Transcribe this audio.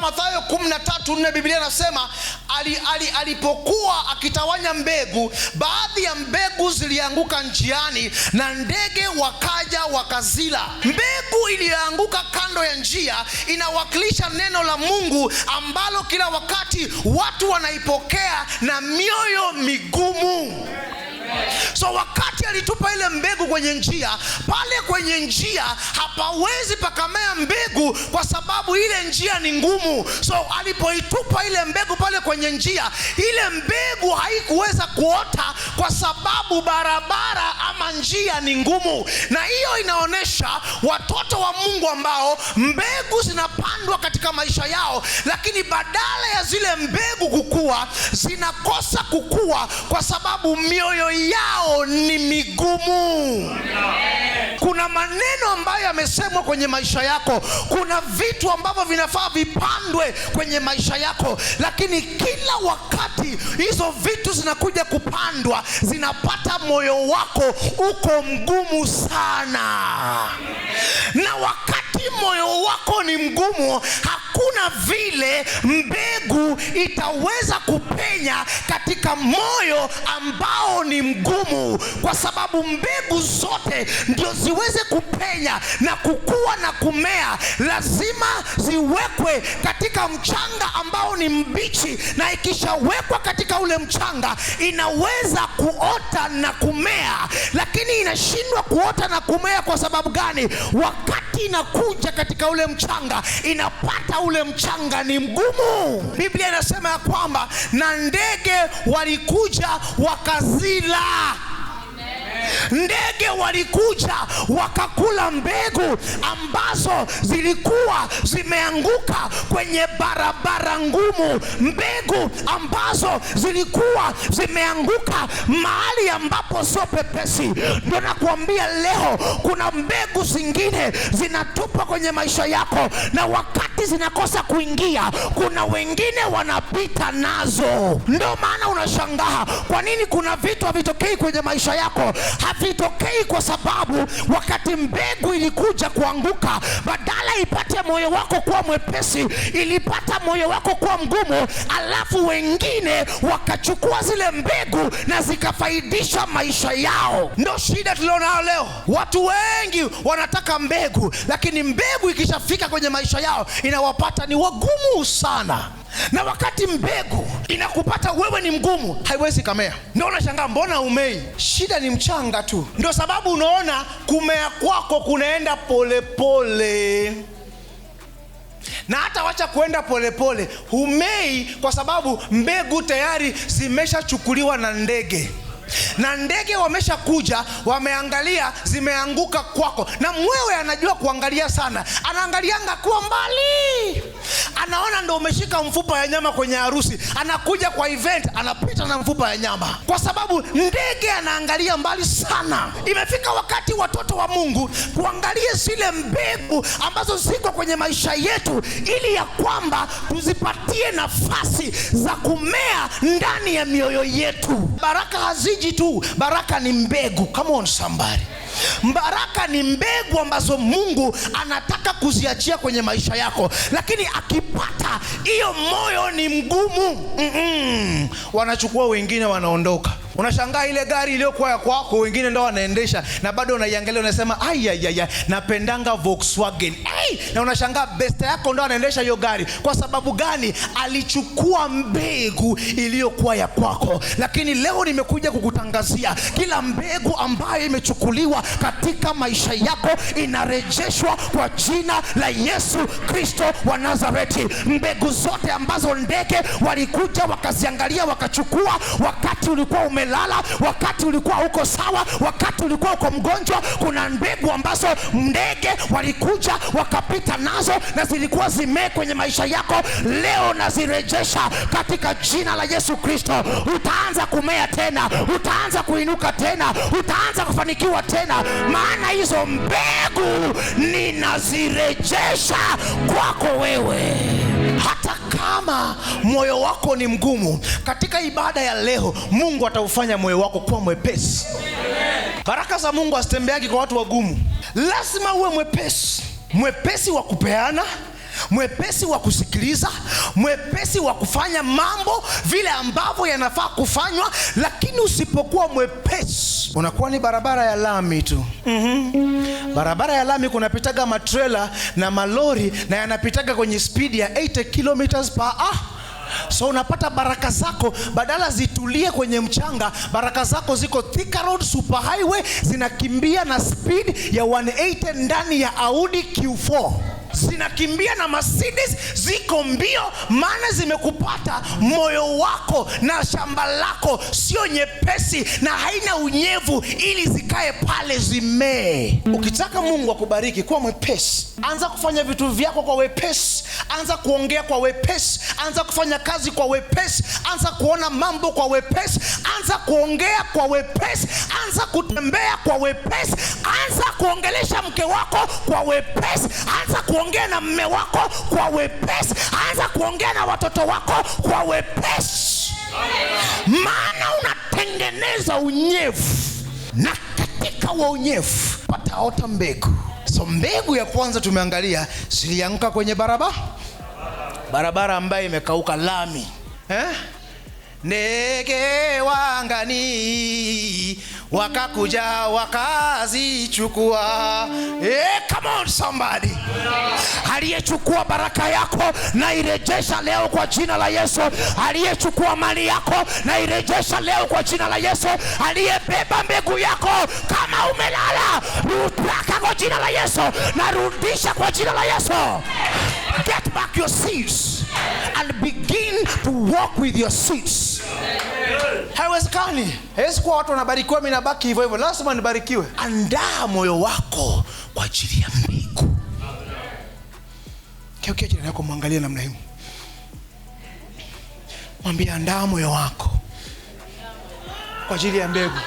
Mathayo 13:4 Biblia inasema alipokuwa akitawanya mbegu, baadhi ya mbegu zilianguka njiani na ndege wakaja wakazila. Mbegu iliyoanguka kando ya njia inawakilisha neno la Mungu ambalo kila wakati watu wanaipokea na mioyo migumu. So wakati alitupa ile mbegu kwenye njia, pale kwenye njia hapawezi pakamea mbegu kwa sababu ile njia ni ngumu. So alipoitupa ile mbegu pale kwenye njia, ile mbegu haikuweza kuota kwa sababu barabara ama njia ni ngumu. Na hiyo inaonyesha watoto wa Mungu ambao mbegu zinapandwa katika maisha yao, lakini badala ya zile mbegu kukua, zinakosa kukua kwa sababu mioyo yao ni migumu. Kuna maneno ambayo yamesemwa kwenye maisha yako, kuna vitu ambavyo vinafaa vipandwe kwenye maisha yako, lakini kila wakati hizo vitu zinakuja kupandwa, zinapata moyo wako uko mgumu sana. Na wakati moyo wako ni mgumu, hakuna vile mbegu itaweza kupenya katika moyo ambao ni mgumu, kwa sababu mbegu zote ndio ziweze kupenya na kukua na kumea, lazima ziwekwe katika mchanga ambao ni mbichi, na ikishawekwa katika ule mchanga inaweza kuota na kumea. Lakini inashindwa kuota na kumea kwa sababu gani? Wakati inakuja katika ule mchanga, inapata ule mchanga ni mgumu. Biblia inasema ya kwamba na ndege walikuja wakazila. Ndege walikuja wakakula mbegu ambazo zilikuwa zimeanguka kwenye barabara ngumu, mbegu ambazo zilikuwa zimeanguka mahali ambapo sio pepesi. Ndio nakuambia leo kuna mbegu zingine zinatupwa kwenye maisha yako, na wakati zinakosa kuingia, kuna wengine wanapita nazo. Ndio maana unashangaa kwa nini kuna vitu havitokei kwenye maisha yako. Havitokei kwa sababu wakati mbegu ilikuja kuanguka, badala ipate moyo wako kuwa mwepesi, ilipata moyo wako kuwa mgumu, alafu wengine wakachukua zile mbegu na zikafaidisha maisha yao. Ndio shida tulionayo leo. Watu wengi wanataka mbegu, lakini mbegu ikishafika kwenye maisha yao inawapata ni wagumu sana. Na wakati mbegu inakupata wewe ni mgumu, haiwezi kamea. Ndio unashangaa mbona umei? Shida ni mchanga tu. Ndio sababu unaona kumea kwako kunaenda polepole, na hata wacha kuenda polepole, humei kwa sababu mbegu tayari zimeshachukuliwa na ndege, na ndege wameshakuja, wameangalia, zimeanguka kwako. Na mwewe anajua kuangalia sana, anaangalianga kuwa mbali, anaona ndo umeshika mfupa ya nyama kwenye harusi, anakuja kwa event, anapita na mfupa ya nyama, kwa sababu ndege anaangalia mbali sana. Imefika wakati watoto wa Mungu tuangalie zile mbegu ambazo ziko kwenye maisha yetu, ili ya kwamba tuzipatie nafasi za kumea ndani ya mioyo yetu. Baraka haziji tu, baraka ni mbegu. Come on somebody. Baraka ni mbegu ambazo Mungu anataka kuziachia kwenye maisha yako, lakini akipata hiyo moyo ni mgumu, wanachukua wengine, wanaondoka. Unashangaa ile gari iliyokuwa ya kwako, wengine ndo wanaendesha, na bado unaiangalia unasema, ayayaya, napendanga Volkswagen. Hey! Na unashangaa besta yako ndo anaendesha hiyo gari. Kwa sababu gani? Alichukua mbegu iliyokuwa ya kwako. Lakini leo nimekuja kukutangazia kila mbegu ambayo imechukuliwa katika maisha yako inarejeshwa kwa jina la Yesu Kristo wa Nazareti. Mbegu zote ambazo ndege walikuja wakaziangalia wakachukua, wakati ulikuwa umelala, wakati ulikuwa uko sawa, wakati ulikuwa uko mgonjwa, kuna mbegu ambazo ndege walikuja wakapita nazo na zilikuwa zimee kwenye maisha yako. Leo nazirejesha katika jina la Yesu Kristo. Utaanza kumea tena, utaanza kuinuka tena, utaanza kufanikiwa tena, maana hizo mbegu ninazirejesha kwako wewe. Hata kama moyo wako ni mgumu, katika ibada ya leo Mungu ataufanya moyo wako kuwa mwepesi. Baraka za Mungu hazitembeagi kwa watu wagumu. Lazima uwe mwepesi, mwepesi wa kupeana, Mwepesi wa kusikiliza, mwepesi wa kufanya mambo vile ambavyo yanafaa kufanywa. Lakini usipokuwa mwepesi, unakuwa ni barabara ya lami tu. Barabara ya lami kunapitaga matrela na malori na yanapitaga kwenye spidi ya 80 kilometers per hour. So unapata baraka zako badala zitulie kwenye mchanga, baraka zako ziko Thika Road super highway, zinakimbia na speed ya 180 ndani ya Audi Q4, zinakimbia na Mercedes, ziko mbio, maana zimekupata moyo wako na shamba lako sio nyepesi na haina unyevu, ili zikae pale zimee. Ukitaka Mungu akubariki, kuwa mwepesi. Anza kufanya vitu vyako kwa wepesi, anza kuongea kwa wepesi, anza kufanya kazi kwa wepesi, anza kuona mambo kwa wepesi, anza kuongea kwa wepesi, anza kutembea kwa wepesi, anza kuongelesha mke wako kwa wepesi, anza kuongea na mme wako kwa wepesi, anza kuongea na watoto wako kwa wepesi, maana unatengeneza unyevu, na katika wa unyevu pataota mbegu. So mbegu ya kwanza tumeangalia zilianguka kwenye barabara ambayo imekauka lami, eh? Ndege wa angani wakakuja wakazichukua. Come on somebody. Aliyechukua baraka yako na irejesha leo kwa jina la Yesu. Aliyechukua mali yako na irejesha leo kwa jina la Yesu. Aliyebeba mbegu yako kama umelala, rudaka kwa jina la Yesu, narudisha kwa jina la Yesu. Get back your seeds and begin to walk with your seeds. Haiwezekani, haiwezi kuwa watu wanabarikiwa, mimi nabaki hivyo hivyo. Lazima nibarikiwe. Andaa moyo wako kwa ajili ya mbegu. Geukia jirani yako, mwangalie namna hiyo, mwambie andaa moyo wako kwa ajili ya mbegu.